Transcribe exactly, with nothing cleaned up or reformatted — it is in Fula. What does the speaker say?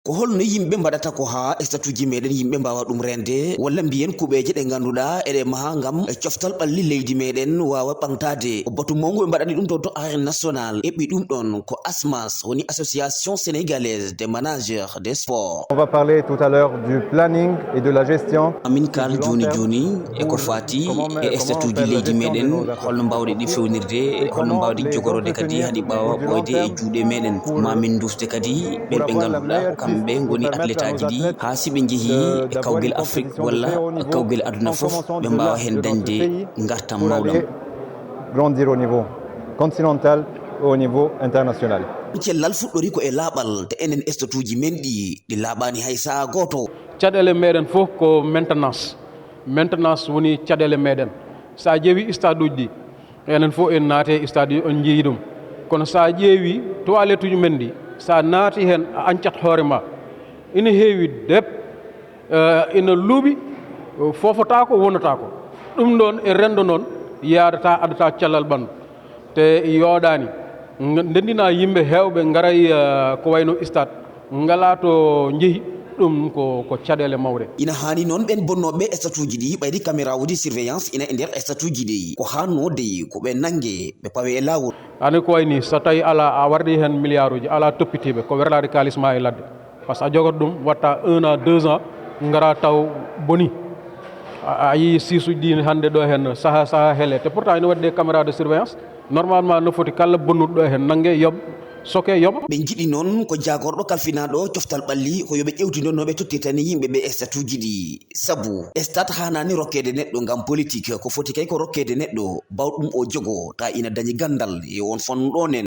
Ko holno yimɓe mbaɗata ko haa statuuji meɗen yimɓe mbaawa ɗum reende, walla mbiyen kuɓeeje ɗe ngannduɗaa eɗe maha ngam coftal ɓalli leydi meɗen waawa ɓamtaade? Ko batu mawngu ɓe mbaɗani ɗum to, to Arène Nationale. Eɓɓi ɗum ɗon ko ASMAS, woni Association Sénégalaise des Managers des Sports. On va parler tout à l'heure du planning et de la gestion. Amin kaal jooni jooni e ko faati e statuuji leydi meɗen, holno mbaawɗe ɗi fewnirde, holno mbaawɗe jogorode kadi haɗi ɓaawa ɓooyde e juuɗe meɗen. Ma min ndufte kadi ɓen ɓe ngannduɗaa ko kamɓe ngoni athlèteaji ɗi, haa si ɓe njehii e kawgel Afrik walla e kawgel aduna fof, ɓe mbaawa heen dañde ngartam mawɗam. Grandir au niveau continental, au niveau international. Cellal fuɗɗori ko e laaɓal, te enen statuuji men ɗi, ɗi laaɓaani hay sahaa gooto. Caɗeele meɗen fof ko maintenance. Maintenance woni caɗeele meɗen. So a ƴeewi stade uji ɗi, enen fof en naati e stade uji, on njiyii ɗum. Kono so a ƴeewi toilette uji men ɗi, so a naati heen, a ancat hoore ma. Ina heewi dep, eh, ina luuɓi, fofotaako, wonotaako. Ɗum ɗoon e renndo noon yaadata, addata cellal ɓanndu. Te yooɗaani. Nga-, ndenndinaa yimɓe heewɓe ngaray, eh, ko wayno stade, ngalaa to njehi, ɗum ko, ko caɗeele mawɗe. Ina haani noon ɓeen bonnooɓe statuuji ɗi, ɓayri camérawuji surveillance ina e nder statuuji ɗi. Ko haannoo dey ko ɓe nannge, ɓe pawe e laawol. Ani ko wayi ni, so tawi alaa, a wardi heen miliyaaruuji, alaa toppitiiɓe, ko werlaade kaalis ma e ladde. Par ce que a jogat ɗum, watta un an, deux ans, ngara taw boni. A, a yii siisuji ɗi hannde ɗo heen, saha, saha hele. Te pourtant ina waɗi des caméras de surveillance. Normalement, no foti kala bonnuɗo ɗo heen, nannge, yoɓ, soke, yoɓ. Ɓe njiɗi noon ko jaagorɗo kalfinaaɗo coftal ɓalli, ko yo ɓe ƴeewtindo no ɓe tottirta ni yimɓe ɓe statuuji ɗi. Sabu stade haanaani rokkeede neɗɗo ngam politique, ko foti kay ko rokkeede neɗɗo bawɗum o jogo, ta ina dañi ganndal e on fannu ɗo nen.